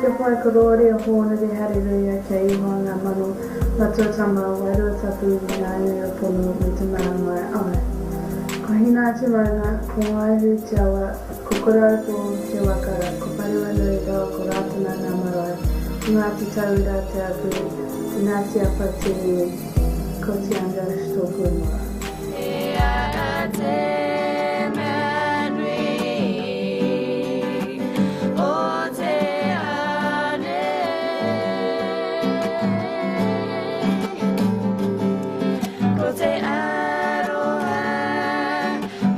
Kia pai korōria hōnore hareruia kia Ihowa ngā mano, Matua Tama, Wairua Tapu, ngā ingoa pono me te māngai Āe. Ko Hina te maunga, ko Ngāihu te awa, ko Kuraupō te waka, ko Parewanui rawa ko Rātana ngā marae, ko Ngāti Tauira te hapū, ko Ngāti Apa te iwi, ko Te Angash tōku ingoa. He aha te mea nui o te ao nei? Ko te aroha,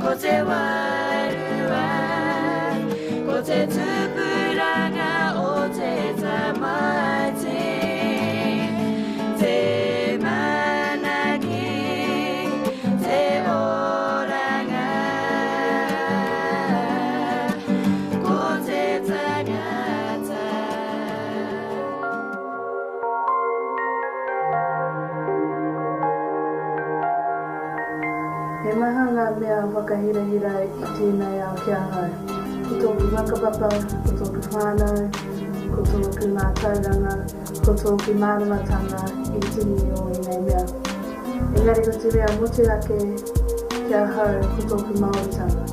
ko te wairua, ko te tupuranga o te tamaiti, te manaaki, te oranga, ko te tangata. He maha ngā mea whakahirahira i tēnei ao ki ahau. Ko tōku whakapapa, ko tōku whānau, ko tōku mātauranga, ko tōku māramatanga i tini o ēnei mea. Engari ko te mea motuhake ki ahau ko tōku Māoritanga.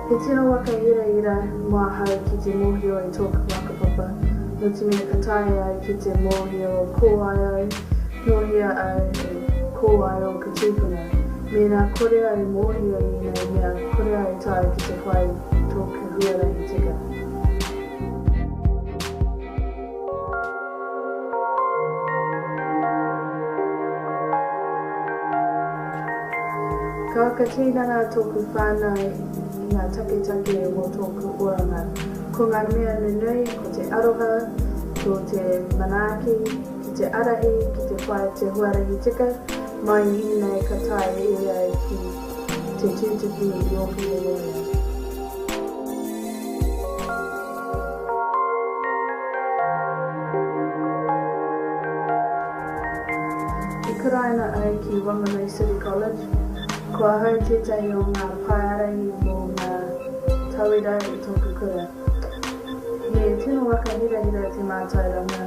He tino waka hirahira mō ahau ki te mōhio i tōku whakapapa, nō te mea ka taea au ki te mōhio ko wai au, nō hea au, ko wai ōku tūpuna. Mēnā kore au e mōhio i ēnei mea, kore au e taea ki te whai tōku huarahi tika. Ka whakatinana tōku whānau i ngā taketake mō tōku oranga. Ko ngā mea nunui ko te aroha, ko te manaaki, ki te arahi, ki te whai te huarahi tika, mai i ēnei ka taea e au ki te tutuki i ōku moemoeā. I kuraina au ki Wanganui City College. Ko ahau tētahi o ngā paeārahi mō ngā tauira i tōku kura. He tino waka hirahira te mātauranga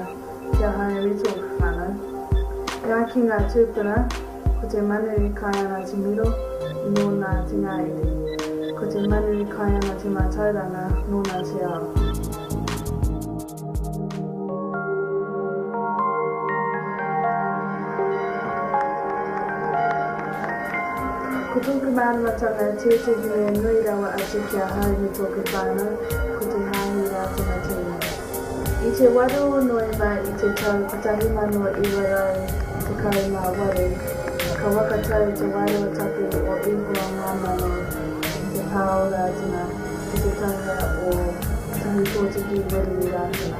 ki ahau me tōku whānau. E ai ki ngā tūpuna, ko te manu e kai ana te miro, nōna te ngāere. Ko te manu e kai ana te mātauranga, nōna te ao. Ko tōku māramatanga tētehi mea nui rawa atu ki ahau me tōku whānau, ko te Hāhi Rātana tēnei. I te 8 o Noema i te tau 1918, ka whakatau te Wairua Tapu o Ihowa ngā mano i te pā o Rātana ki te taha o Tahupōtiki Wiremu Rātana.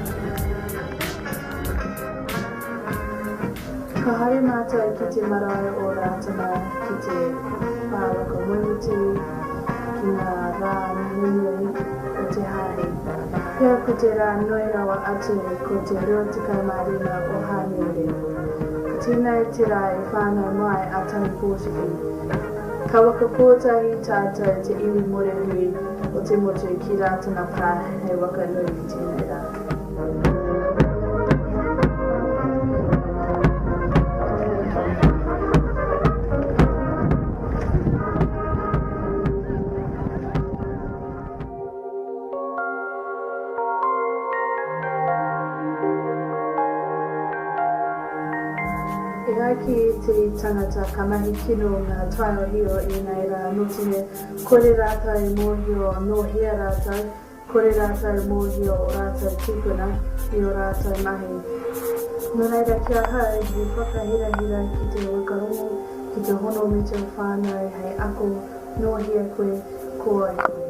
Ka haere mātou ki te marae o Rātana ki te pā whakamoemiti ki ngā rā nunui o te hāhi. Pea ko te rā nui rawa atu ko te 25 o Hānuere. Ko tēnei te rā i whānau mai a Tahupōtiki. Ka waka kōtahi tātou te iwi Morehui o te motu ki Rātana Pā hei waka nui i tēnei rā. E ai ki ētehi tangata ka mahi kino ngā taiohi o ēnei rā nō te mea kore rātou e mōhio nō hea rātou, kore rātou e mōhio o rātou tūpuna me ō rātou mahi. Nō reira ki ahau he whakahirahira ki te whakarongo, ki te hono me tō whānau hei ako nō hea koe, ko wai koe.